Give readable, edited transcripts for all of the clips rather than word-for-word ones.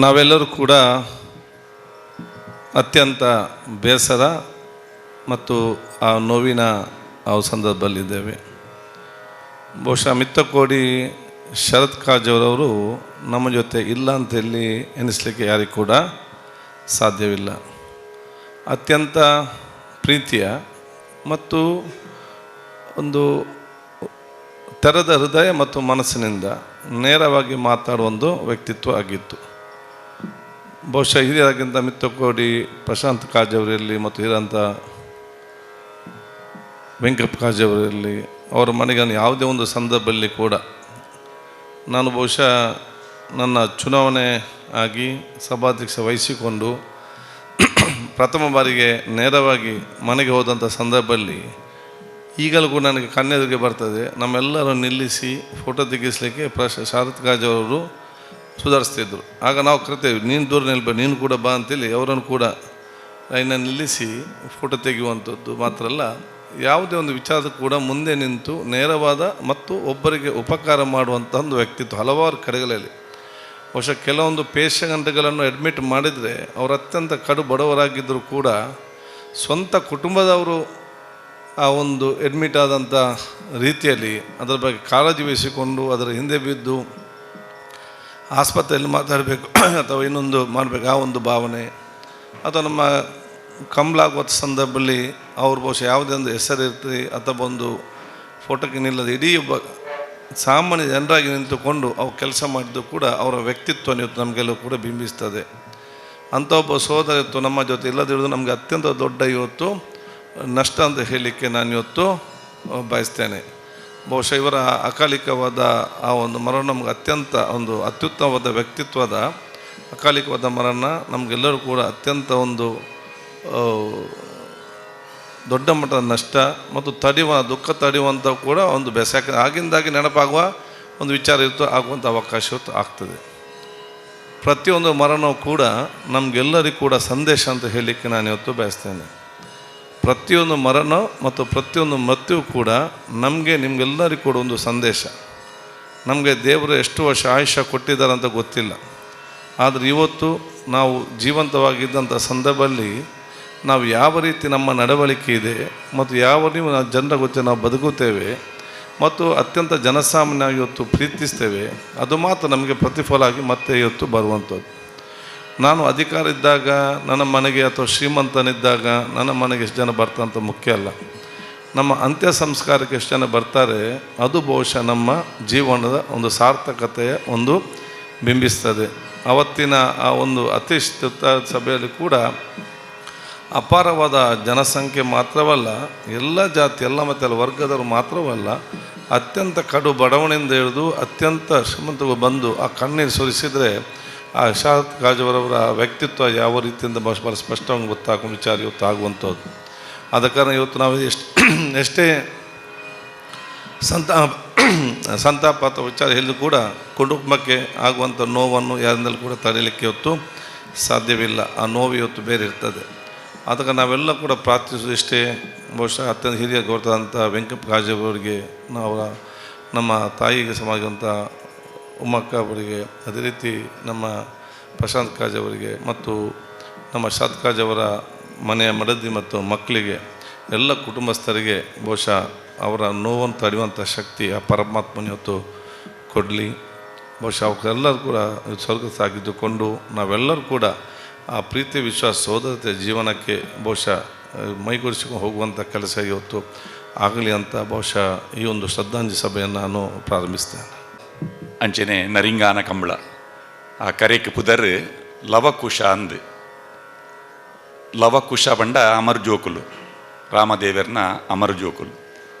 ನಾವೆಲ್ಲರೂ ಕೂಡ ಅತ್ಯಂತ ಬೇಸರ ಮತ್ತು ಆ ನೋವಿನ ಆ ಸಂದರ್ಭದಲ್ಲಿದ್ದೇವೆ. ಬಹುಶಃ ಮಿತ್ತಕೋಡಿ ಶರತ್ ಕಾಜವರವರು ನಮ್ಮ ಜೊತೆ ಇಲ್ಲ ಅಂತ ಹೇಳಿ ಎನಿಸಲಿಕ್ಕೆ ಯಾರಿಗೂ ಕೂಡ ಸಾಧ್ಯವಿಲ್ಲ. ಅತ್ಯಂತ ಪ್ರೀತಿಯ ಮತ್ತು ಒಂದು ತೆರೆದ ಹೃದಯ ಮತ್ತು ಮನಸ್ಸಿನಿಂದ ನೇರವಾಗಿ ಮಾತಾಡುವ ಒಂದು ವ್ಯಕ್ತಿತ್ವ ಆಗಿತ್ತು. ಬಹುಶಃ ಹಿರಿಯರಾಗಿಂತ ಮಿತ್ತಕೋಡಿ ಪ್ರಶಾಂತ್ ಕಾಜವರಲ್ಲಿ ಮತ್ತು ಹಿರಿಯಂಥ ವೆಂಕಪ್ಪ ಕಾಜವರಲ್ಲಿ, ಅವರ ಮನೆಗೆ ನಾನು ಯಾವುದೇ ಒಂದು ಸಂದರ್ಭದಲ್ಲಿ ಕೂಡ, ನಾನು ಬಹುಶಃ ನನ್ನ ಚುನಾವಣೆ ಆಗಿ ಸಭಾಧ್ಯಕ್ಷ ವಹಿಸಿಕೊಂಡು ಪ್ರಥಮ ಬಾರಿಗೆ ನೇರವಾಗಿ ಮನೆಗೆ ಹೋದಂಥ ಸಂದರ್ಭದಲ್ಲಿ, ಈಗಲೂ ಕೂಡ ನನಗೆ ಕಣ್ಣೆದುರಿಗೆ ಬರ್ತದೆ, ನಮ್ಮೆಲ್ಲರೂ ನಿಲ್ಲಿಸಿ ಫೋಟೋ ತೆಗೆಸಲಿಕ್ಕೆ ಶರತ್ ಕಾಜವರು ಸುಧಾರಿಸ್ತಿದ್ರು. ಆಗ ನಾವು ಕರಿತೇವೆ, "ನೀನು ದೂರ ನಿಲ್ಬೇಡ, ನೀನು ಕೂಡ ಬಾ" ಅಂತೇಳಿ. ಅವರನ್ನು ಕೂಡ ಲೈನಲ್ಲಿ ನಿಲ್ಲಿಸಿ ಫೋಟೋ ತೆಗೆಯುವಂಥದ್ದು ಮಾತ್ರ ಅಲ್ಲ, ಯಾವುದೇ ಒಂದು ವಿಚಾರದ ಕೂಡ ಮುಂದೆ ನಿಂತು ನೇರವಾದ ಮತ್ತು ಒಬ್ಬರಿಗೆ ಉಪಕಾರ ಮಾಡುವಂಥ ಒಂದು ವ್ಯಕ್ತಿತ್ವ. ಹಲವಾರು ಕಡೆಗಳಲ್ಲಿ ಬಹುಶಃ ಕೆಲವೊಂದು ಪೇಷಂಟ್ಗಳನ್ನು ಅಡ್ಮಿಟ್ ಮಾಡಿದರೆ, ಅವರು ಅತ್ಯಂತ ಕಡು ಬಡವರಾಗಿದ್ದರೂ ಕೂಡ ಸ್ವಂತ ಕುಟುಂಬದವರು ಆ ಒಂದು ಅಡ್ಮಿಟ್ ಆದಂಥ ರೀತಿಯಲ್ಲಿ ಅದರ ಬಗ್ಗೆ ಕಾಳಜಿ ವಹಿಸಿಕೊಂಡು, ಅದರ ಹಿಂದೆ ಬಿದ್ದು ಆಸ್ಪತ್ರೆಯಲ್ಲಿ ಮಾತಾಡಬೇಕು ಅಥವಾ ಇನ್ನೊಂದು ಮಾಡಬೇಕು, ಆ ಒಂದು ಭಾವನೆ. ಅಥವಾ ನಮ್ಮ ಕಂಬಳಾಗುವ ಸಂದರ್ಭದಲ್ಲಿ ಅವ್ರು ಬಹುಶಃ ಯಾವುದೇ ಒಂದು ಹೆಸರಿರ್ತಿ ಅಥವಾ ಒಂದು ಫೋಟೋಕ್ಕೆ ನಿಲ್ಲದೆ, ಇಡೀ ಒಬ್ಬ ಸಾಮಾನ್ಯ ಜನರಾಗಿ ನಿಂತುಕೊಂಡು ಅವ್ರು ಕೆಲಸ ಮಾಡಿದ್ದು ಕೂಡ ಅವರ ವ್ಯಕ್ತಿತ್ವ ಇವತ್ತು ನಮಗೆಲ್ಲ ಕೂಡ ಬಿಂಬಿಸ್ತದೆ. ಅಂಥ ಒಬ್ಬ ಸೋದರ ಇವತ್ತು ನಮ್ಮ ಜೊತೆ ಇಲ್ಲದಿರುವುದು ನಮಗೆ ಅತ್ಯಂತ ದೊಡ್ಡ ಇವತ್ತು ನಷ್ಟ ಅಂತ ಹೇಳಲಿಕ್ಕೆ ನಾನು ಇವತ್ತು ಬಯಸ್ತೇನೆ. ಬಹುಶಃ ಇವರ ಅಕಾಲಿಕವಾದ ಆ ಒಂದು ಮರಣ ನಮ್ಗೆ ಅತ್ಯಂತ ಒಂದು ಅತ್ಯುತ್ತಮವಾದ ವ್ಯಕ್ತಿತ್ವದ ಅಕಾಲಿಕವಾದ ಮರಣ ನಮಗೆಲ್ಲರೂ ಕೂಡ ಅತ್ಯಂತ ಒಂದು ದೊಡ್ಡ ಮಟ್ಟದ ನಷ್ಟ ಮತ್ತು ತಡೆಯುವ ದುಃಖ ತಡೆಯುವಂಥ ಕೂಡ ಒಂದು ಬೇಸ. ಯಾಕಂದರೆ ಆಗಿಂದಾಗಿ ನೆನಪಾಗುವ ಒಂದು ವಿಚಾರ ಇತ್ತು, ಆಗುವಂಥ ಅವಕಾಶ ಇವತ್ತು ಆಗ್ತದೆ. ಪ್ರತಿಯೊಂದು ಮರಣವೂ ಕೂಡ ನಮಗೆಲ್ಲರಿಗೂ ಕೂಡ ಸಂದೇಶ ಅಂತ ಹೇಳಲಿಕ್ಕೆ ನಾನು ಇವತ್ತು ಬಯಸ್ತೇನೆ. ಪ್ರತಿಯೊಂದು ಮರಣ ಮತ್ತು ಪ್ರತಿಯೊಂದು ಮೃತ್ಯು ಕೂಡ ನಮಗೆ ನಿಮಗೆಲ್ಲರಿಗೂ ಕೂಡ ಒಂದು ಸಂದೇಶ. ನಮಗೆ ದೇವರು ಎಷ್ಟು ವರ್ಷ ಆಯುಷ್ಯ ಕೊಟ್ಟಿದ್ದಾರೆ ಅಂತ ಗೊತ್ತಿಲ್ಲ. ಆದರೆ ಇವತ್ತು ನಾವು ಜೀವಂತವಾಗಿದ್ದಂಥ ಸಂದರ್ಭದಲ್ಲಿ ನಾವು ಯಾವ ರೀತಿ ನಮ್ಮ ನಡವಳಿಕೆ ಇದೆ ಮತ್ತು ಯಾವ ನೀವು ನಾವು ಜನರ ಜೊತೆ ನಾವು ಬದುಕುತ್ತೇವೆ ಮತ್ತು ಅತ್ಯಂತ ಜನಸಾಮಾನ್ಯ ಇವತ್ತು ಪ್ರೀತಿಸ್ತೇವೆ, ಅದು ಮಾತ್ರ ನಮಗೆ ಪ್ರತಿಫಲ ಆಗಿ ಮತ್ತೆ ಇವತ್ತು ಬರುವಂಥದ್ದು. ನಾನು ಅಧಿಕಾರ ಇದ್ದಾಗ ನನ್ನ ಮನೆಗೆ ಅಥವಾ ಶ್ರೀಮಂತನಿದ್ದಾಗ ನನ್ನ ಮನೆಗೆ ಎಷ್ಟು ಜನ ಬರ್ತಾರಂತ ಮುಖ್ಯ ಅಲ್ಲ. ನಮ್ಮ ಅಂತ್ಯ ಸಂಸ್ಕಾರಕ್ಕೆ ಎಷ್ಟು ಜನ ಬರ್ತಾರೆ, ಅದು ಬಹುಶಃ ನಮ್ಮ ಜೀವನದ ಒಂದು ಸಾರ್ಥಕತೆಯ ಒಂದು ಬಿಂಬಿಸ್ತದೆ. ಅವತ್ತಿನ ಆ ಒಂದು ಅತಿ ಸಭೆಯಲ್ಲಿ ಕೂಡ ಅಪಾರವಾದ ಜನಸಂಖ್ಯೆ ಮಾತ್ರವಲ್ಲ, ಎಲ್ಲ ಜಾತಿ, ಎಲ್ಲ ಮತ್ತು ಎಲ್ಲ ವರ್ಗದವರು ಮಾತ್ರವಲ್ಲ, ಅತ್ಯಂತ ಕಡು ಬಡವನಿಂದ ಹಿಡಿದು ಅತ್ಯಂತ ಶ್ರೀಮಂತಗೂ ಬಂದು ಆ ಕಣ್ಣೀರು ಸುರಿಸಿದರೆ, ಆ ಶರತ್ ಕಾಜವರವರ ವ್ಯಕ್ತಿತ್ವ ಯಾವ ರೀತಿಯಿಂದ ಭಾಳ ಭಾಳ ಸ್ಪಷ್ಟವಾಗಿ ಗೊತ್ತಾಗುವ ವಿಚಾರ ಇವತ್ತು ಆಗುವಂಥದ್ದು. ಆದ ಕಾರಣ ಇವತ್ತು ನಾವು ಎಷ್ಟು ಎಷ್ಟೇ ಸಂತಾಪ ಅಥವಾ ವಿಚಾರ ಹೇಳಿದ್ರು ಕೂಡ ಕುಟುಂಬಕ್ಕೆ ಆಗುವಂಥ ನೋವನ್ನು ಯಾರಿಂದಲೂ ಕೂಡ ತಡೀಲಿಕ್ಕೆ ಇವತ್ತು ಸಾಧ್ಯವಿಲ್ಲ. ಆ ನೋವು ಇವತ್ತು ಬೇರೆ ಇರ್ತದೆ. ಅದಕ್ಕೆ ನಾವೆಲ್ಲ ಕೂಡ ಪ್ರಾರ್ಥಿಸುವುದಿಷ್ಟೇ. ಬಹುಶಃ ಅತ್ಯಂತ ಹಿರಿಯ ಗೌರವಾದಂಥ ವೆಂಕಪ್ಪ ಕಾಜವರಿಗೆ, ನಾವು ಅವರ ನಮ್ಮ ತಾಯಿಗೆ ಸಮಾಜಂಥ ಉಮ್ಮಕ್ಕ ಅವರಿಗೆ, ಅದೇ ರೀತಿ ನಮ್ಮ ಪ್ರಶಾಂತ್ ಕಾಜ್ ಅವರಿಗೆ ಮತ್ತು ನಮ್ಮ ಶರತ್ ಕಾಜ್ ಅವರ ಮನೆಯ ಮಡದಿ ಮತ್ತು ಮಕ್ಕಳಿಗೆ, ಎಲ್ಲ ಕುಟುಂಬಸ್ಥರಿಗೆ ಬಹುಶಃ ಅವರ ನೋವನ್ನು ತಡೆಯುವಂಥ ಶಕ್ತಿ ಆ ಪರಮಾತ್ಮನ ಇವತ್ತು ಕೊಡಲಿ. ಬಹುಶಃ ಅವರೆಲ್ಲರೂ ಕೂಡ ಸ್ವರ್ಗ ಸಾಗಿದ್ದುಕೊಂಡು ನಾವೆಲ್ಲರೂ ಕೂಡ ಆ ಪ್ರೀತಿ, ವಿಶ್ವಾಸ, ಸೋದರತೆ ಜೀವನಕ್ಕೆ ಬಹುಶಃ ಮೈಗೂಡಿಸಿಕೊಂಡು ಹೋಗುವಂಥ ಕೆಲಸ ಇವತ್ತು ಆಗಲಿ ಅಂತ ಬಹುಶಃ ಈ ಒಂದು ಶ್ರದ್ಧಾಂಜಲಿ ಸಭೆಯನ್ನು ನಾನು ಪ್ರಾರಂಭಿಸ್ತೇನೆ. ಅಂಚನೆ ನರಿಂಗಾನ ಕಂಬಳ, ಆ ಕರೆಕ್ ಪುದರ್ ಲವಕುಶ ಅಂದ್. ಲವಕುಶ ಪಂಡ ಅಮರ್ ಜೋಕುಲು, ರಾಮದೇವರ್ನ ಅಮರ್ ಜೋಕುಲು.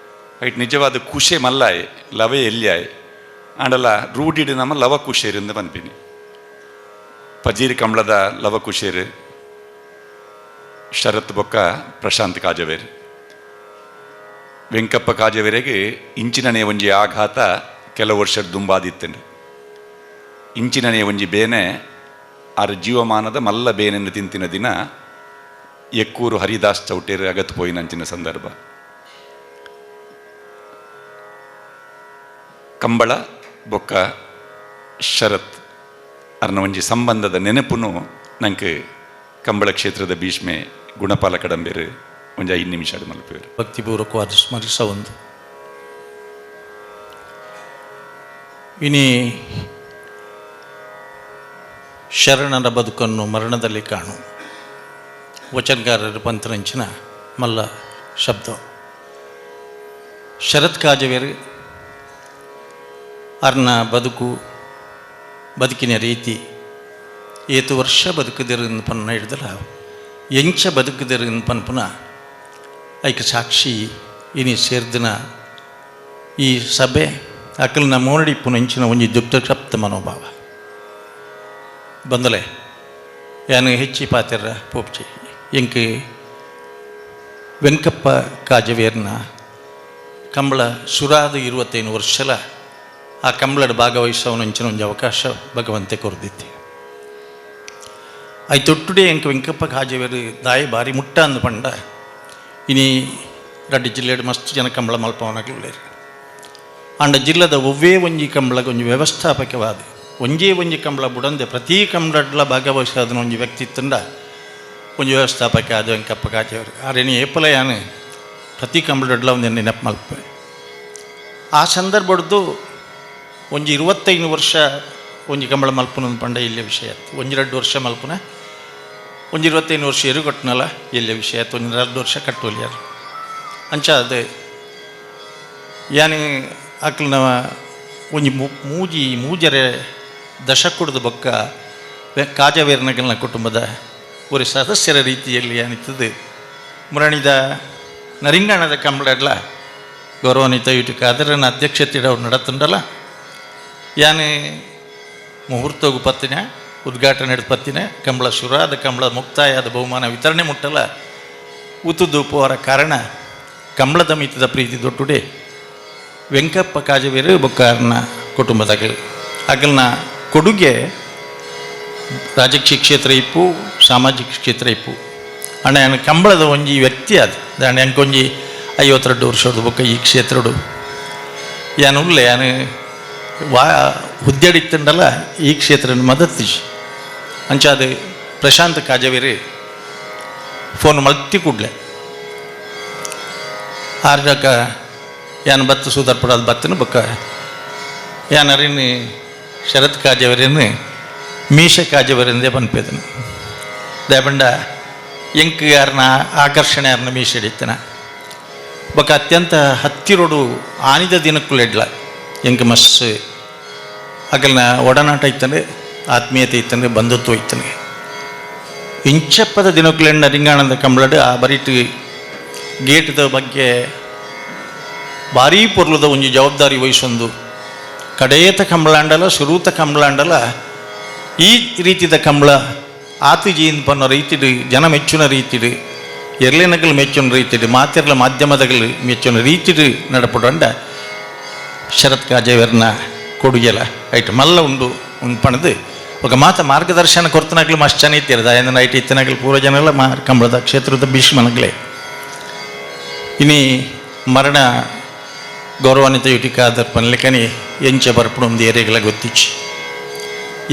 ಐಟ್ ನಿಜವಾದ ಕುಶೆ ಮಲ್ಲಾಯೆ, ಲವೆ ಎಲ್ಯಾಯೆ. ಆಂಡಲ ರೂಢಿಡ್ ನಮ್ಮ ಲವಕುಶೇರಿಂದ ಪನ್ಪಿನಿ. ಪಜೀರ್ ಕಂಬಳದ ಲವಕುಶೇರು ಶರತ್ ಬೊಕ್ಕ ಪ್ರಶಾಂತ್ ಕಾಜವೇರ್. ವೆಂಕಪ್ಪ ಕಾಜವೇರೆಗೆ ಇಂಚಿನನೇ ಒಂಜಿ ಆಘಾತ ಕೆಲವು ವರ್ಷದ ದುಂಬಾದಿತ್ತಂಡು. ಇಂಚಿನನೇ ಒಂಜಿ ಬೇನೆ, ಆರ್ ಜೀವಮಾನದ ಮಲ್ಲ ಬೇನೆನ್ನು ತಿಂತಿನ ದಿನ ಎಕ್ಕೂರು ಹರಿದಾಸ್ ಚೌಟೇರು ಅಗತ್ ಪೋಯಿನಂಚಿನ ಸಂದರ್ಭ. ಕಂಬಳ ಬೊಕ್ಕ ಶರತ್. ಅರ್ನ ಒಂಜಿ ಸಂಬಂಧದ ನೆನಪುನು ನಂಗೆ ಕಂಬಳ ಕ್ಷೇತ್ರದ ಭೀಷ್ಮೆ ಗುಣಪಾಲ ಕಡಂಬೇರು ಒಂಜಿ 5 ನಿಮಿಷ ಮಲ್ಪುವೆರ್. ಭಕ್ತಿಪೂರ್ವಕವಾದ ಸ್ಮರಿಸ ಒಂದು ಇನಿ ಶರಣರ ಬದುಕನ್ನು ಮರಣದಲ್ಲಿ ಕಾಣು ವಚನಗಾರರ ಪಂಥರಂಚಿನ ಮಲ್ಲ ಶಬ್ದ. ಶರತ್ ಕಾಜವೇರು ಅರ್ನ ಬದುಕು ಬದುಕಿನ ರೀತಿ ಏತು ವರ್ಷ ಬದುಕುದಿರು ಪನ್ನ ಹಿಡ್ದಲ ಎಂಚ ಬದುಕುದಿರು ಪನ್ಪುನ ಐಕ ಸಾಕ್ಷಿ ಇನಿ ಸೇರ್ದಿನ ಈ ಸಭೆ ಅಕಲ್ನ ಮೋರಡಿಪ್ಪುನ ಇಂಚಿನ ಒಂಜಿ ದುಗ್ಧಕ್ಷಪ್ತ ಮನೋಭಾವ ಬಂದಲೆ ಯಾನು ಹೆಚ್ಚಿ ಪಾತೆರ ಪೋಪ್ಚಿ ಎಂಕ್ ವೆಂಕಪ್ಪ ಕಾಜವೇರ್ನ ಕಂಬಳ ಸುರಾದ 25 ವರ್ಷಲ ಆ ಕಂಬಳದ ಭಾಗವಹಿಸೋನಂಚಿನ ಒಂಜಿ ಅವಕಾಶ ಭಗವಂತೆ ಕೊರ್ದಿತ್ತೆ. I ತೊಟ್ಟುಡೆ ಎಂಕ್ ವೆಂಕಪ್ಪ ಕಾಜವೇರು ದಾಯಿ ಬಾರಿ ಮುಟ್ಟ ಅಂದು ಪಂಡ ಇನಿ ರಡ್ಡು ಜಿಲ್ಲೆಡ್ ಮಸ್ತ್ ಜನ ಕಂಬಳ ಮಲ್ಪವನಾಗ್ಲೇರು. ಆಂಡ ಜಿಲ್ಲದ ಒವ್ವೇ ಒಂಜಿ ಕಂಬಳಗ ಒಂಜಿ ವ್ಯವಸ್ಥಾಪಕವಾದ ಒಂಜೇ ಒಂಜಿ ಕಂಬಳ ಬುಡಂದೆ ಪ್ರತಿ ಕಂಬಳಡ್ಲ ಭಾಗವಹಿಸಾದನ ಒಂಜಿ ವ್ಯಕ್ತಿ ಇತ್ತಂಡ ಒಂಜಿ ವ್ಯವಸ್ಥಾಪಕ ಆದ ವೆಂಕಪ್ಪ ಕಾಜೇವರು. ಆರೇನಿ ಏಪಲ ಯಾನು ಪ್ರತಿ ಕಂಬಳಡ್ಲ ಒಂದು ನೆನಪು ಮಲ್ಪೆ. ಆ ಸಂದರ್ಭಡ್ದು ಒಂಜಿ 25 ವರ್ಷ ಒಂಜಿ ಕಂಬಳ ಮಲ್ಪುನ ಪಂಡ ಇಲ್ಲೇ ವಿಷಯ ಆಯ್ತು. ಒಂಜಿ 2 ವರ್ಷ ಮಲ್ಪುನ ಒಂಜಿ 25 ವರ್ಷ ಎರುಗಟ್ಟನಲ್ಲ ಎಲ್ಲೇ ವಿಷಯ ಆಯ್ತು. ಒಂಜಿ 2 ವರ್ಷ ಕಟ್ಟೋಲಿಯಾರು ಅಂಚ ಅದೇ ಯಾನಿ ಅಕ್ಲನ ಒಂಜಿ ಮೂಜಿ ಮೂಜರೆ ದಶಕುಡ್ದ ಬೊಕ್ಕ ಕಾಜವೇರ್ನಗಲ್ನ ಕುಟುಂಬದ ஒரு ಸದಸ್ಯರ ರೀತಿಯಲ್ಲಿ ಏನಿತ್ತದು ಮುರಣಿದ ನರಿಂಗಣದ ಕಂಬಳಡ್ಲ ಗೌರವಾನ್ವಿತ ಇಟ್ಟು ಕಾದರನ ಅಧ್ಯಕ್ಷತೆ ಅವ್ರು ನಡತುಂಡಲ್ಲ ಯಾನೆ ಮುಹೂರ್ತಗು ಪತ್ತಿನ ಉದ್ಘಾಟನೆ ಹಿಡ್ದು ಪತ್ತಿನ ಕಂಬಳ ಶುರಾದ ಕಂಬಳ ಮುಕ್ತಾಯದ ಬಹುಮಾನ ವಿತರಣೆ ಮುಟ್ಟಲ್ಲ ಉತುದು ಪೋರ ಕಾರಣ ಕಂಬಳದ ಮಿತದ ಪ್ರೀತಿ ದೊಡ್ಡುಡೆ ವೆಂಕಪ್ಪ ಕಾಜವೇರು ಬೊಕ್ಕಾರನ ಕುಟುಂಬದಾಗಲಿ ಅಗಲ್ನ ಕೊಡುಗೆ ರಾಜಕೀಯ ಕ್ಷೇತ್ರ ಇಪ್ಪು ಸಾಮಾಜಿಕ ಕ್ಷೇತ್ರ ಇಪ್ಪು ಅಣ್ಣ ಕಂಬಳದ ಒಂಜಿ ವ್ಯಕ್ತಿ ಅದು ದಾಂಡ ಒಂಜಿ 52 ವರ್ಷದ ಬೊಕ್ಕ ಈ ಕ್ಷೇತ್ರಡು ಯಾನು ಉಲ್ಲೆ ಯಾನು ವಾ ಹುದ್ದೆಡಿತ್ತಂಡಲ್ಲ ಈ ಕ್ಷೇತ್ರ ಮದತ್ತು ಅಂಚಾದ ಪ್ರಶಾಂತ್ ಕಾಜವೇರಿ ಫೋನ್ ಮಲ್ತಿ ಕೂಡಲೇ ಆರ್ಜಕ ಯಾನು ಬತ್ತು ಸೂದರ್ಪಡೋದು ಬತ್ತನು ಬೊಕ್ಕ ಯಾನ್ ಅರಿನ್ ಶರತ್ ಕಾಜವರಿನ್ ಮೀಶ ಕಾಜವರಿಂದೇ ಪನ್ಪೇದನು ದಯಪಂಡ ಎಂಕ್ ಯಾರನ್ನ ಆಕರ್ಷಣೆ ಯಾರನ್ನ ಮೀಶ ಹಿಡಿತನ ಬೊಕ್ಕ ಅತ್ಯಂತ ಹತ್ತಿರೋಡು ಆನಿದ ದಿನಕ್ಕುಲೆಡ್ಲ ಎಂಕ್ ಮಸ್ ಅಗಲ್ನ ಒಡನಾಟ ಇತ್ತಂದ್ರೆ ಆತ್ಮೀಯತೆ ಇತ್ತಂದ್ರೆ ಬಂಧುತ್ವ ಇತ್ತಂದ್ರೆ ಇಂಚಪ್ಪದ ದಿನಕ್ಕುಲೆಂಡ ರಿಂಗಾಣದ ಕಂಬಳಡು ಆ ಬರಿಟ್ ಗೇಟ್ದ ಬಗ್ಗೆ ಭಾರೀ ಪೊರ್ಲುದ ಒಂಜಿ ಜವಾಬ್ದಾರಿ ವಹಿಸೊಂದು ಕಡೇತ ಕಂಬಳಾಂಡಲ ಸುರೂತ ಕಂಬಳಾಂಡಲ ಈ ರೀತಿದ ಕಂಬಳ ಆತಿಜೀನ್ ಪನ್ನೋ ರೀತಿಡು ಜನ ಮೆಚ್ಚುನ ರೀತಿಡು ಎರ್ಲೆನಗಲು ಮೆಚ್ಚುನ ರೀತಿಡು ಮಾತೆರ್ಲ ಮಾಧ್ಯಮದಗಳು ಮೆಚ್ಚುನ ರೀತಿಡು ನಡಪಡಂಡ ಶರತ್ ಕಾಜೇವರ್ನ ಕೊಡುಗೆಲ ಐಟ್ ಮಲ್ಲ ಉಂಡು ಉಂಡು ಪಣದು ఒక ಮಾತ ಮಾರ್ಗದರ್ಶನ ಕೊರ್ತನಾಗ್ಲು ಮಸ್ತ್ ಚೆನ್ನ ಇತ್ತಿರದ ಆಯಂದನ ಐಟ್ ಇತ್ತನಾಗ್ಲು ಪೂರ್ವ ಜನ ಎಲ್ಲ ಕಂಬಳದ ಕ್ಷೇತ್ರದ ಭೀಷ್ಮನಗ್ಲೇ. ಇನಿ ಮರಣ ಗೌರವಾನ್ವಿತ ಯುಟಿಕಾದರ್ ಪನ್ಲೆಕನಿ ಎಂಚ ಬರ್ಪುಣ ಒಂದು ಏರಿಯಾಗಳ ಗೊತ್ತಿಚ್ಚಿ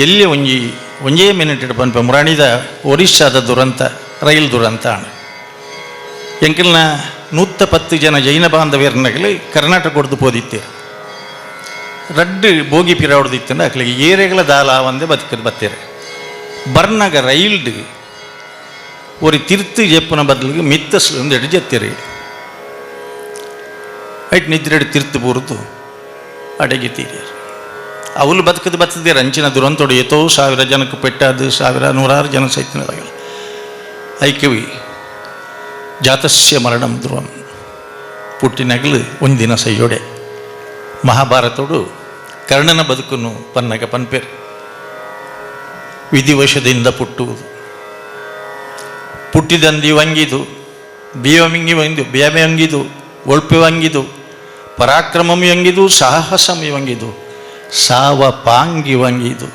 ಎಲ್ಲಿ ಒಂಜಿ ಒಂಜೇ ಮಿನಿಟ್ ಪನ್ಪ ಮುರಾಣಿದ ಒರಿಸ್ಸಾದ ದುರಂತ ರೈಲ್ ದುರಂತ ಅಣ್ಣ ಎಂಕಲ್ನ 110 ಜನ ಜೈನ ಬಾಂಧವ್ಯರನ್ನಗಲಿ ಕರ್ನಾಟಕ ಕೊಡ್ದು ಪೋದಿತ್ತೆ ರಡ್ಡು ಬೋಗಿ ಪಿರಾವಡ್ದಿತ್ತಂಡ ಅಕ್ಲಿಗೆ ಏರಿಯಾಗಳ ದಾಲ ಒಂದೇ ಬದುಕದು ಬತ್ತೀರ ಬರ್ನಾಗ ರೈಲ್ಡ್ ஒரு ತಿರ್ತು ಜೆಪ್ಪುನ ಬದಲಿಗೆ ಮಿತ್ತ ಒಂದು ಜತ್ತೀರಿ ಐಟ್ ನಿದ್ರೆಡ್ ತಿರ್ತು ಬೂರ್ದು ಅಡಗಿ ತೀರ್ಯಾರು ಅವಳು ಬದುಕದು ಬತ್ತಿದ್ದೀರ ಅಂಚಿನ ದುರಂತೋಡು ಏತೋ ಸಾವಿರ ಜನಕ್ಕೆ ಪೆಟ್ಟಾದು ಸಾವಿರ ನೂರಾರು ಜನ ಸೈತಿನದಾಗಲ್ಲ ಐಕವಿ ಜಾತಸ್ಯ ಮರಣಂ ಧ್ರುವಂ ಪುಟ್ಟಿನಗಲು ಒಂದಿನ ಸೈಯೋಡೆ ಮಹಾಭಾರತೋಡು ಕರ್ಣನ ಬದುಕನ್ನು ಪನ್ನಗ ಪನ್ಪೇರು ವಿಧಿವಶದಿಂದ ಪುಟ್ಟುವುದು ಪುಟ್ಟಿದಂದಿ ವಂಗಿದು ಬಿಯಮಿಂಗಿ ವಂಗಿದು ಬಿಯಮೆ ಒಳ್ಪೆ ವಂಗಿದು ಪರಾಕ್ರಮಂ ಎಂಗಿದು ಸಾಹಸಂ ವಂಗಿದು ಸಾವ ಪಾಂಗಿ ವಂಗಿದು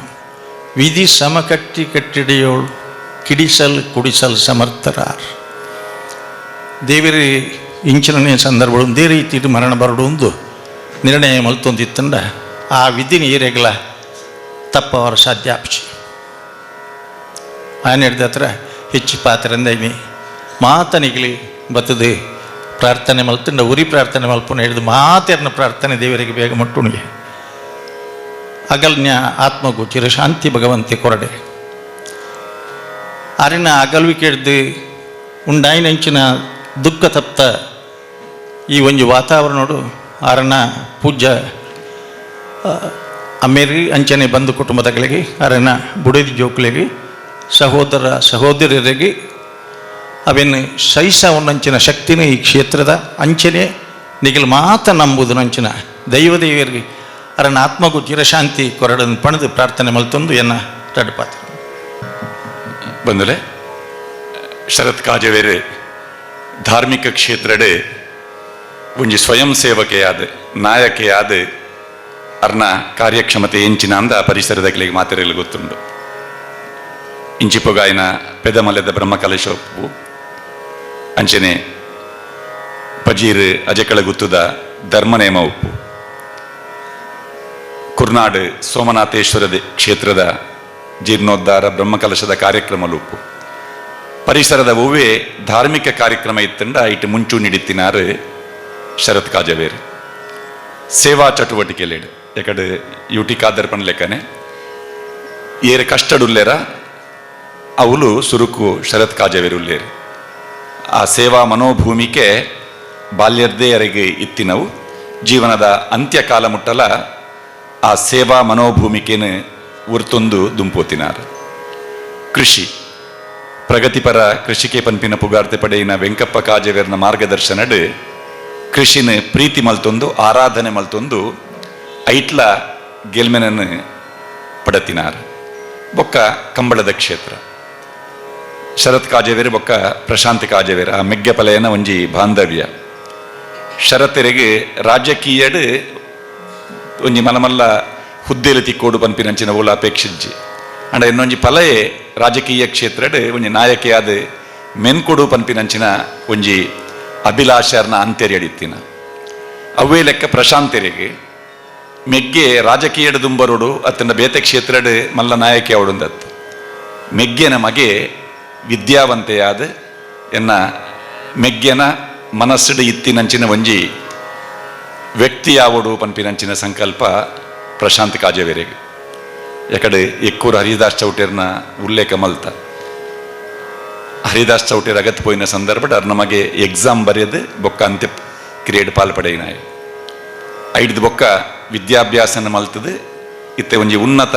ವಿಧಿ ಸಮಕಟ್ಟಿ ಕಟ್ಟಿಡಿಯೋಳು ಕಿಡಿಸಲ್ ಕುಡಿಸಲ್ ಸಮರ್ಥರಾರ್. ದೇವರಿ ಇಂಚಿನನೇ ಸಂದರ್ಭ ಒಂದೇ ರೀತಿ ಮರಣ ಬರಡು ಒಂದು ನಿರ್ಣಯ ಮಲ್ತೊಂದಿತ್ತಂಡ ಆ ವಿಧಿನ ಏರಿಯಾಗಲ ತಪ್ಪವರ ಸಾಧ್ಯ ಆಪ್ಚಿ. ಆನೆಡ್ದ ಹತ್ರ ಹೆಚ್ಚು ಪಾತ್ರಂದ ಇನಿ ಮಾತನಿಗಲಿ ಬತ್ತದು ಪ್ರಾರ್ಥನೆ ಮಲ್ತುಂಡ ಉರಿ ಪ್ರಾರ್ಥನೆ ಮಲ್ಪುನ ಹಿಡಿದು ಮಾತೆರ್ನ ಪ್ರಾರ್ಥನೆ ದೇವರಿಗೆ ಬೇಗ ಮುಟ್ಟುಣಿಗೆ ಅಗಲ್ನ್ಯ ಆತ್ಮಗೂ ಚಿರಶಾಂತಿ ಭಗವಂತೆ ಕೊರಡೆ. ಅರಿನ ಅಗಲ್ವಿಕೆ ಹಿಡ್ದು ಉಂಡಾಯಿನಂಚಿನ ದುಃಖ ತಪ್ತ ಈ ಒಂಜಿ ವಾತಾವರಣಡು ಆರನ ಪೂಜ್ಯ ಅಮ್ಮೇರಿ ಅಂಚನೆ ಬಂಧು ಕುಟುಂಬದಗಳಿಗೆ, ಅರನ ಬುಡದಿ ಜೋಕುಲೆಗೆ, ಸಹೋದರ ಸಹೋದರರಿಗೆ ಅವೆನ್ನು ಸಹಿಸವನ್ನಂಚಿನ ಶಕ್ತಿನ ಈ ಕ್ಷೇತ್ರದ ಅಂಚನೆ ನಿಗಲ್ ಮಾತ ನಂಬುದು ನಂಚಿನ ದೈವದೇವಿಯರಿಗೆ ಅರನ ಆತ್ಮಗೂ ಚಿರಶಾಂತಿ ಕೊರಡನ್ನು ಪಣದು ಪ್ರಾರ್ಥನೆ ಮಲ್ತೊಂದು ಎನ್ನ ತಡಪಾತ. ಬಂದಲೆ ಶರತ್ ಕಾಜವೇರು ಧಾರ್ಮಿಕ ಕ್ಷೇತ್ರಡೆ ಒಂಜಿ ಸ್ವಯಂ ಸೇವಕೆಯಾದ ನಾಯಕೆಯಾದ ಅರ್ನ ಕಾರ್ಯಕ್ಷಮತೆ ಎಂಚಿನ ಅಂದ ಪರಿಸರದ ಮಾತೆರೆಲ್ಲ ಗೊತ್ತುಂಡು. ಇಂಚಿಪೊಗಾಯಿನ ಪೆದಮಲೆದ ಬ್ರಹ್ಮಕಲಶೋಪ್ಪು ಅಂಚನೆ ಪಜೀರ್ ಅಜಕಳ ಗುತ್ತುದ ಧರ್ಮನೇಮ ಉಪ್ಪು, ಕುರ್ನಾಡು ಸೋಮನಾಥೇಶ್ವರ ಕ್ಷೇತ್ರದ ಜೀರ್ಣೋದ್ಧಾರ ಬ್ರಹ್ಮಕಲಶದ ಕಾರ್ಯಕ್ರಮ ಉಪ್ಪು, ಪರಿಸರದ ಒವ್ವೇ ಧಾರ್ಮಿಕ ಕಾರ್ಯಕ್ರಮ ಇತ್ತಂಡ ಇಟ್ಟು ಮುಂಚೂ ನಿಡಿತ್ತಿನಾರು ಶರತ್ ಕಾಜವೇರು. ಸೇವಾ ಚಟುವಟಿಕೆಲೇಡು ಎಕಡೆ ಯುಟಿ ಕಾದರ್ ಪನ್ಲೆಕ್ಕನೆ ಏರೆ ಕಷ್ಟಡುಲ್ಲೇರ ಅವಳು ಸುರುಕು ಶರತ್ ಕಾಜವೇರುಲ್ಲೇರು. ಆ ಸೇವಾ ಮನೋಭೂಮಿಕೆ ಬಾಲ್ಯದ್ದೇ ಅರೆಗೆ ಇತ್ತಿನವು. ಜೀವನದ ಅಂತ್ಯಕಾಲ ಮುಟ್ಟಲ ಆ ಸೇವಾ ಮನೋಭೂಮಿಕೆನ ಉರ್ತೊಂದು ದುಂಪೋತಿನಾರು. ಕೃಷಿ ಪ್ರಗತಿಪರ ಕೃಷಿಕೆ ಪನ್ಪಿನ ಪುಗಾರ್ತೆ ಪಡೆಯಿನ ವೆಂಕಪ್ಪ ಕಾಜವೇರ್ನ ಮಾರ್ಗದರ್ಶನಡ್ ಕೃಷಿನ ಪ್ರೀತಿ ಮಲ್ತೊಂದು ಆರಾಧನೆ ಮಲ್ತೊಂದು ಐಟ್ಲ ಗೆಲ್ಮೆನನ್ನು ಪಡತಿನಾರ್. ಬೊಕ್ಕ ಕಂಬಳದ ಕ್ಷೇತ್ರ ಶರತ್ ಕಾಜವೇರು ಬೊಕ್ಕ ಪ್ರಶಾಂತ್ ಕಾಜವೇರ್ ಆ ಮೆಗ್ಗೆಪಲೆಯನ ಒಂಜಿ ಬಾಂಧವ್ಯ. ಶರತ್ತೆರೆಗೆ ರಾಜಕೀಯಡ್ ಒಂಜಿ ಮಲಮಲ್ಲ ಹುದ್ದೆಲು ತಿಕ್ಕೋಡು ಪನ್ಪಿನಂಚಿನ ಓಲ ಅಪೇಕ್ಷಿಜ್ಜಿ. ಅಂಡ ಇನ್ನೊಂಜಿ ಪಲಯೆ ರಾಜಕೀಯ ಕ್ಷೇತ್ರಡ್ ಒಂಜಿ ನಾಯಕಿಯಾದ ಮೆನ್ಕೊಡು ಪನ್ಪಿನಂಚಿನ ಒಂಜಿ ಅಭಿಲಾಷರ್ನ ಅಂತ್ಯರಿಯಡಿತ್ತಿನ. ಅವೇ ಲೆಕ್ಕ ಪ್ರಶಾಂತರಿಗೆ ಮೆಗ್ಗೆ ರಾಜಕೀಯಡ್ ದುಂಬರೋಡು ಅತ್ತನ ಬೇತೆ ಕ್ಷೇತ್ರಡ್ ಮಲ್ಲ ನಾಯಕಿ ಅವಡುಂದತ್ತು. ಮೆಗ್ಗೆನ ಮಗೆ ವಿದ್ಯಾವಂತೆಯಾದ ಎನ್ನ ಮೆಗ್ಗೆನ ಮನಸ್ಸುಡು ಇತ್ತಿನಂಚಿನ ಒಂಜಿ ವ್ಯಕ್ತಿಯಾವಡು ಪನ್ಪಿನಂಚಿನ ಸಂಕಲ್ಪ ಪ್ರಶಾಂತ್ ಕಾಜವೇರೆಗೆ. ಎಕಡೆ ಎಕ್ಕೂರು ಹರಿದಾಸ್ ಚೌಟೇರ್ನ ಉಲ್ಲೇಖ ಮಲ್ತ. ಹರಿದಾಸ್ ಚೌಟೇರ್ ಅಗತ್ ಪೋಯಿನ ಸಂದರ್ಭ ಅರ್ ನಮಗೆ ಎಕ್ಸಾಮ್ ಬರೆಯದು ಬೊಕ್ಕ ಅಂತ್ಯ ಕ್ರಿಯೇಡ್ ಪಾಲ್ ಪಡೆಯಿನಾಯ. ಐಡ್ದು ಬೊಕ್ಕ ವಿದ್ಯಾಭ್ಯಾಸನ ಮಲ್ತದು ಇತ್ತೆ ಒಂಜಿ ಉನ್ನತ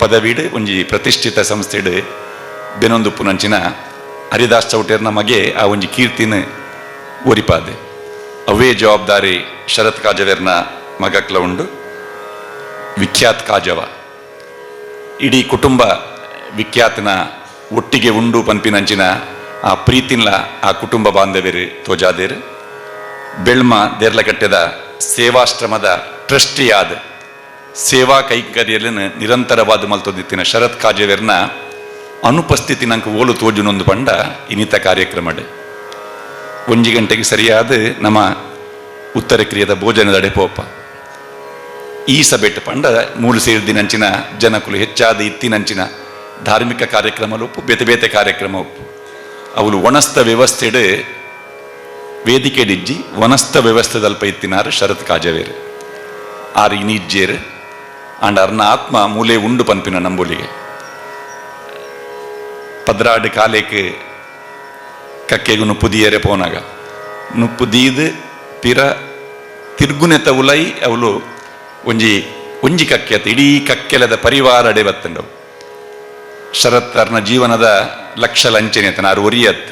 ಪದವಿಡು ಒಂಜಿ ಪ್ರತಿಷ್ಠಿತ ಸಂಸ್ಥೆಡು ಬೆನೊಂದು ಪುನಂಚಿನ ಹರಿದಾಸ್ ಚೌಟೇರ್ನ ಮಗೆ ಆ ಒಂಜಿ ಕೀರ್ತಿನ ಒರಿಪಾದೆ. ಅವೇ ಜವಾಬ್ದಾರಿ ಶರತ್ ಕಾಜವೇರ್ನ ಮಗಕ್ಲ ಉಂಡು. ವಿಖ್ಯಾತ್ ಕಾಜವ ಇಡೀ ಕುಟುಂಬ ವಿಖ್ಯಾತನ ಒಟ್ಟಿಗೆ ಉಂಡು ಪನ್ಪಿನಂಚಿನ ಆ ಪ್ರೀತಿನ್ಲ ಆ ಕುಟುಂಬ ಬಾಂಧವ್ಯರು ತೋಜಾದೇರು. ಬೆಳ್ಮ ದೇರ್ಲಕಟ್ಟೆದ ಸೇವಾಶ್ರಮದ ಟ್ರಸ್ಟಿಯಾದ ಸೇವಾ ಕೈಂಕರ್ಯలను ನಿರಂತರವಾದ ಮಲ್ತೊಂದಿತ್ತಿನ ಶರತ್ ಕಾಜವೇರ್ನ ಅನುಪಸ್ಥಿತಿ ನಂಗೆ ಓಲು ತೋಜುನೊಂದು ಪಂಡ ಇನಿತ ಕಾರ್ಯಕ್ರಮಡೆ 1 ಗಂಟೆಗೆ ಸರಿಯಾದ ನಮ್ಮ ಉತ್ತರ ಕ್ರಿಯದ ಭೋಜನದಡೆ ಪೋಪ. ಈ ಸಭೆಟ್ ಪಂಡ ಮೂಲು ಸೇರಿದಿನಂಚಿನ ಜನಕುಲು ಹೆಚ್ಚಾದ ಇತ್ತಿನಂಚಿನ ಧಾರ್ಮಿಕ ಕಾರ್ಯಕ್ರಮ ಉಪ್ಪು, ಬೇತೆ ಬೇತೆ ಕಾರ್ಯಕ್ರಮ ಉಪ್ಪು. ಅವಳು ವನಸ್ಥ ವ್ಯವಸ್ಥೆಡ್ ವೇದಿಕೆ ಡಿಜ್ಜಿ ವನಸ್ಥ ವ್ಯವಸ್ಥೆದಲ್ಪ ಇತ್ತಿನಾರು ಶರತ್ ಕಾಜವೇರು. ಆರು ಇನಿಜ್ಜೇರು ಆಂಡ ಅರ್ನ ಆತ್ಮ ಮೂಲೆ ಉಂಡು ಪನ್ಪಿನ ನಂಬುಲಿಗೆ. 12 ಕಾಲೇಕ್ ಕಕ್ಕೆಗು ನುಪ್ಪು ದೀಯರೆ ಪೋನಾಗ ನುಪ್ಪು ದೀದ್ ಪಿರ ತಿರ್ಗುನೆತ ಉಲೈ ಅವಳು ಒಂಜಿ ಒಂಜಿ ಕಕ್ಕೆ ಇಡೀ ಕಕ್ಕೆಲದ ಪರಿವಾರ ಅಡೆ ಬತ್ತಂಡವು. ಶರತ್ ಅರ್ನ ಜೀವನದ ಲಕ್ಷ ಲಂಚನೆ ಆರು ಒರಿಯತ್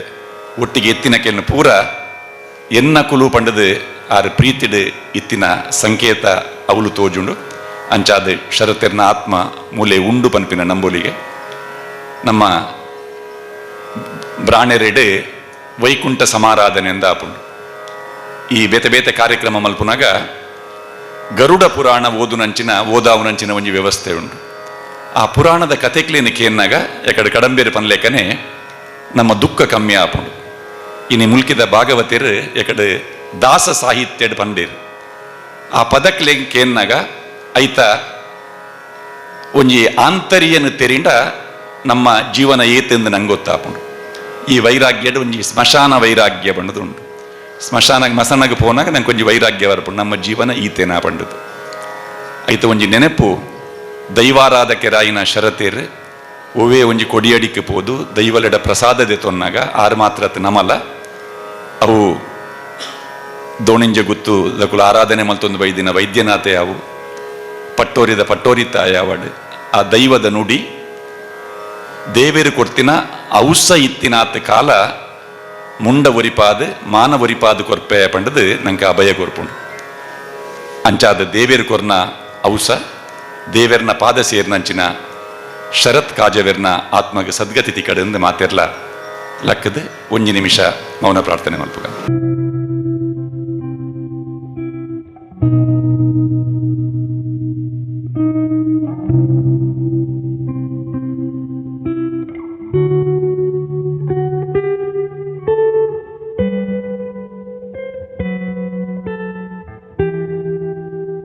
ಒಟ್ಟಿಗೆ ಎತ್ತಿನ ಕೆಲ್ನ ಪೂರ ಎನ್ನ ಕುಲು ಪಂಡದು ಆರು ಪ್ರೀತಿಡು ಇತ್ತಿನ ಸಂಕೇತ ಅವಳು ತೋಜುಂಡು. ಅಂಚಾದ ಶರತ್ತೆರ್ನ ಆತ್ಮ ಮೂಲೆ ಉಂಡು ಪನ್ಪಿನ ನಂಬುಲಿಗೆ. ನಮ್ಮ ಬ್ರಾಣೆರೆಡೆ ವೈಕುಂಠ ಸಮಾರಾಧನೆ ಎಂದ ಆಪುಂಡು. ಈ ಬೇತೆ ಬೇತೆ ಕಾರ್ಯಕ್ರಮ ಮಲ್ಪುನಾಗ ಗರುಡ ಪುರಾಣ ಓದುನಂಚಿನ ಓದಾವುನಂಚಿನ ಒಂಜಿ ವ್ಯವಸ್ಥೆ ಉಂಟು. ಆ ಪುರಾಣದ ಕತೆಕ್ಲೇನ ಕೇನ್ನಾಗ ಎಕಡೆ ಕಡಂಬೇರು ಪನ್ಲೇಕನೆ ನಮ್ಮ ದುಃಖ ಕಮ್ಮಿ ಆಪುಂಡು. ಇನಿ ಮುಲ್ಕಿದ ಭಾಗವತಿರು ಎಕಡೆ ದಾಸ ಸಾಹಿತ್ಯಡ್ ಪಂಡೇರು. ಆ ಪದಕ್ಲೆ ಕೇನ್ನಾಗ ಐತ ಒಂಜಿ ಆಂತರ್ಯನು ತೆರಿಂಡ ನಮ್ಮ ಜೀವನ ಏತೆಂದು ನಂಗೆ ಗೊತ್ತಾಪುಂಡು. ಈ ವೈರಾಗ್ಯಡ್ ಒಂಜಿ ಸ್ಮಶಾನ ವೈರಾಗ್ಯ ಪಂಡದು ಉಂಡು. ಸ್ಮಶಾನ ಮಸಣಗ್ ಪೋನಾಗ ನಂಗೆ ಒಂಜಿ ವೈರಾಗ್ಯ ಬರ್ಪುಂಡು, ನಮ್ಮ ಜೀವನ ಈತೇನಾ ಪಂಡದು. ಐತ ಒಂಜಿ ನೆನಪು ದೈವಾರಾಧಕೆರಾಯಿನ ಶರತೇರ್ ಒವ್ವೇ ಒಂಜಿ ಕೊಡಿಯಡಿಕ್ಕೆ ಪೋದು ದೈವಲೆಡ ಪ್ರಸಾದ ದೆತೊನ್ನಾಗ ಆರು ಮಾತ್ರ ನಮಲ ಅವು ದೋಣಿಂಜ ಗುತ್ತು ದಕುಲು ಆರಾಧನೆ ಮಲ್ತೊಂದು ಬೈದಿನ ವೈದ್ಯನಾಥೆ ಅವು ಪಟ್ಟೋರಿದ ಪಟ್ಟೋರಿ ತಾಯಾವಡ್ ಆ ದೈವದ ನುಡಿ ದೇವೇರು ಕೊಡ್ತಿನ ಔಸ ಇತ್ತಿನಾತ್ ಕಾಲ ಮುಂಡ ಒರಿಪಾದ್ ಮಾನ ಒರಿಪಾದ್ ಕೊರ್ಪೆ ಪಂಡದು ನಂಗೆ ಅಭಯ ಕೊರ್ಪುಂಡು. ಅಂಚಾದ ದೇವೇರು ಕೊರ್ನ ಔಸ ದೇವೆರ್ನ ಪಾದ ಸೇರ್ನಂಚಿನ ಶರತ್ ಕಾಜವೆರ್ನ ಆತ್ಮಗ ಸದ್ಗತಿ ತಿಕಡೆಂದು ಮಾತೆರ್ಲ ಲಕ್ಕದ ಒಂಜಿ ನಿಮಿಷ ಮೌನ ಪ್ರಾರ್ಥನೆ ಮಲ್ಪುಗ.